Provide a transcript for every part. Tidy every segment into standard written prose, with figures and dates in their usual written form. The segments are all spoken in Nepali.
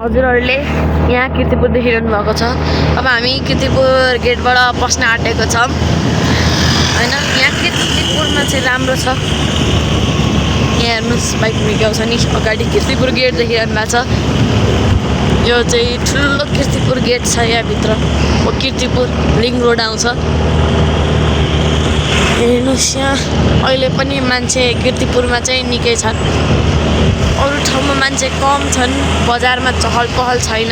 हजुरहरूले यहाँ कीर्तिपुर देखिरहनु भएको छ। अब हामी कीर्तिपुर गेटबाट पस्न आँटेको छौँ हैन। यहाँ कीर्तिपुरमा चाहिँ राम्रो छ। यहाँ हेर्नुहोस् बाइक निकाउँछ नि अगाडि कीर्तिपुर गेट देखिरहनु भएको छ। यो चाहिँ ठुलो कीर्तिपुर गेट छ। यहाँभित्र कीर्तिपुर लिङ रोड आउँछ। हेर्नुहोस् यहाँ अहिले पनि मान्छे कीर्तिपुरमा चाहिँ निकै छन्। अरू ठाउँमा मान्छे कम छन्, बजारमा चहल पहल छैन।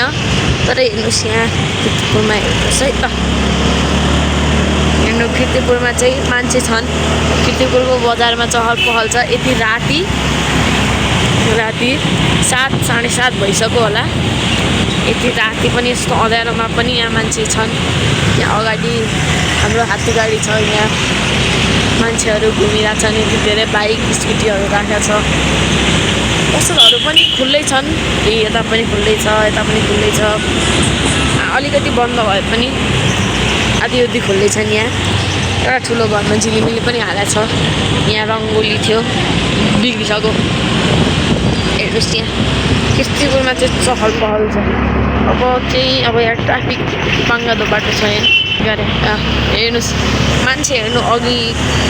तर हेर्नुहोस् यहाँ कीर्तिपुरमा हेर्नुहोस् है त। हेर्नु कीर्तिपुरमा चाहिँ मान्छे छन्। कीर्तिपुरको बजारमा चहल पहल छ। यति राति 7 साढे 7 भइसक्यो होला। यति राति पनि यस्तो अँध्यारोमा पनि यहाँ मान्छे छन्। यहाँ अगाडि हाम्रो हात्ती गाडी छ। यहाँ मान्छेहरू घुमिरहेछन्। यति धेरै बाइक स्कुटीहरू राखेको छ। पसलहरू पनि खुल्लै छन्। यता पनि खुल्लै छ, यता पनि खुल्लै छ। अलिकति बन्द भए पनि आधी खुल्लै छन्। यहाँ एउटा ठुलो घरमा झिलिमिली पनि हालेको छ। यहाँ रङ्गोली थियो, बिग्रिसक्यो। हेर्नुहोस् यहाँ कीर्तिपुरमा चाहिँ चहल पहल छ। अब यहाँ ट्राफिक बाङ्गादो बाटो छ। यहाँ हेर्नुहोस् मान्छे हेर्नु। अघि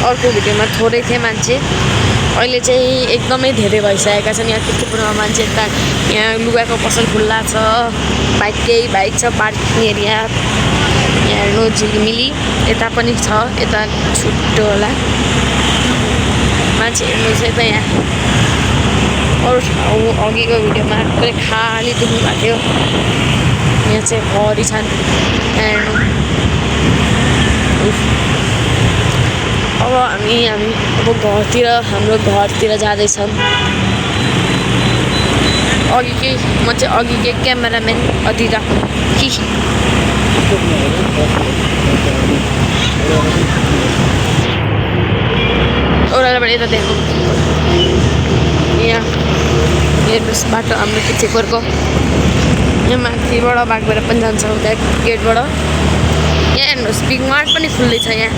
अर्को भिडियोमा थोरै थिए मान्छे, अहिले चाहिँ एकदमै धेरै भइसकेका छन्। यहाँ कीर्तिपुरमा मान्छे यहाँ लुगाको पसल खुल्ला छ। बाइक छ पार्किङ एरिया। यहाँ हेर्नु झिलिमिली यता पनि छ। यता छुट्टो होला मान्छे हेर्नुहोस् यता। यहाँ अरू ठाउँ अघिको भिडियोमा पुरै खाली देख्नु भएको थियो। यहाँ चाहिँ भरि छन्। यहाँ हेर्नु। अब हामी अब हाम्रो घरतिर जाँदैछौँ। म चाहिँ अघिकै क्यामेराम्यान अदिरा ओह्रालोबाट यता देखाउँ। यहाँ हेर्नुहोस् बाटो हाम्रो कीर्तिपुरको। यहाँ माथिबाट बाघ भएर पनि जान्छ उता गेटबाट। यहाँ हेर्नुहोस् बिग मार्ट पनि खुल्लै छ। यहाँ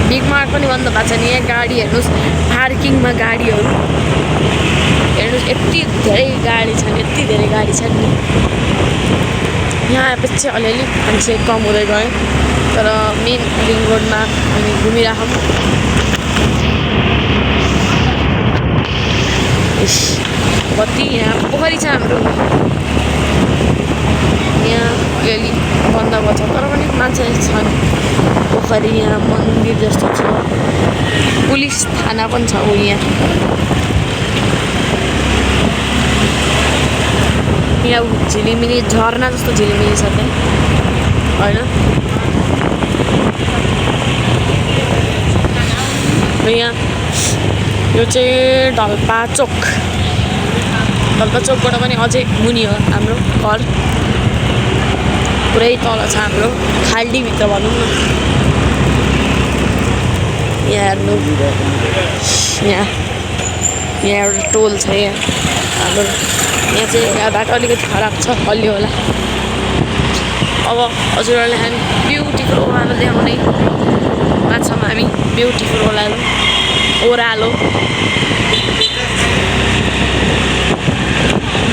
बिग मार्ट पनि बन्द भएको छ नि। यहाँ गाडी हेर्नुहोस् पार्किङमा गाडीहरू हेर्नुहोस् यति धेरै गाडी छन्। यति धेरै गाडी छन् नि। यहाँ आएपछि अलिअलि मान्छे कम हुँदै गयो। तर मेन लिङ रोडमा हामी घुमिरहेछौँ। कति यहाँ पोखरी छ हाम्रो। यहाँ अलिअलि बन्द भएको छ तर पनि मान्छे छन्। पोखरी यहाँ मन्दिर जस्तो छ। पुलिस थाना पनि छ यहाँ झिलिमिली झरना जस्तो झिलिमिली छ त्यहाँ होइन। यहाँ यो चाहिँ ढल्पा चोकबाट पनि अझै मुनि हो हाम्रो घर। पुरै तल छ हाम्रो खाल्डीभित्र भनौँ न। यहाँ हेर्नु यहाँ एउटा टोल छ। यहाँ हाम्रो यहाँ चाहिँ यहाँ बाटो अलिकति खराब छ, हल्लियो होला। अब हजुरहरूले हामी ब्युटिफुल ओह्रालो देखाउने छौँ। हामी ब्युटिफुल ओह्रालो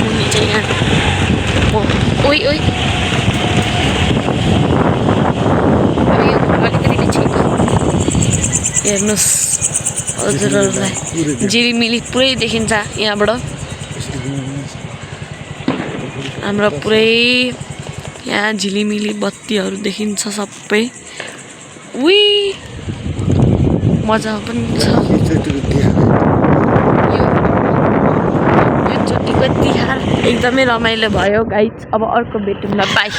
मुनि चाहिँ यहाँ अलिकति छिटो हेर्नुहोस् हजुरहरूलाई झिलिमिली पुरै देखिन्छ यहाँबाट। हाम्रो पुरै यहाँ झिलिमिली बत्तीहरू देखिन्छ सबै। मजा पनि छ। यो चोटिको तिहार एकदमै रमाइलो भयो गाइज। अब अर्को भेटौँला, बाई।